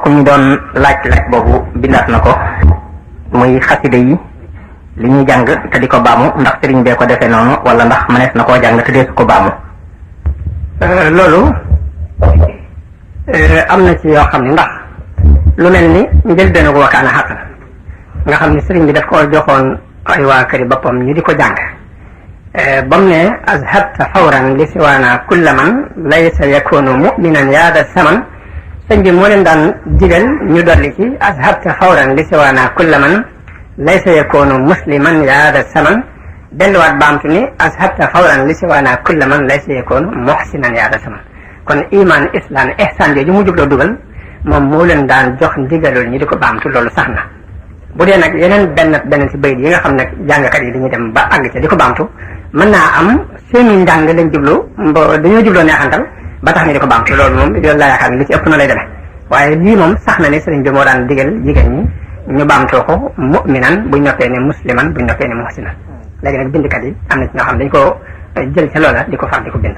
ku ñu doon laaj boobu bindaat na ko muy xasida yi li ñuy jàng te di ko baamu ndax sëriñ bee ko defee noonu wala ndax mënees na koo jàng te deesu ko baamu. loolu am na ci yoo xam ne ndax lu mel ni njëlbéenu ko wakaana xaqan nga xam ne sëriñ bi daf koo joxoon ay waa këri boppam ñu di ko jàng ba mu ne azhabta fawran li siwaana kulla man laysa yakunu muminan yaada saman sëñ bi moo leen daan digal ñu dolli ci azhabta fawran li siwaana kulla man laysa yakunu musliman yaada saman delluwaat baamtu ni azhabta fawran li siwaana kulla man laysa yakunu muhsinan yaada saman kon iman islam ihsan jooju mu jubloo dugal moom moo leen daan jox ndigalul ñu di ko baamtu loolu sax na. bu dee nag yeneen benn ci bayit yi nga xam ne jàngkat yi dañuy dem ba àgg ca di ko baamtu mën naa am seeni njàng lañ jublu dañoo jubloo neexantal ba tax ni di ko baamtu loolu moom loolu laa yaakaar ne li ci ëpp na lay demee waaye lii moom sax na ne sëriñ bi moo daan digal jigéen ñi ñu baamtoo ko mu'minan buñ noppee ne musliman buñ noppee ne muhsinan léegi nag bindkat yi am na ci ñoo xam dañ ko jël ca loola di ko far di ko bind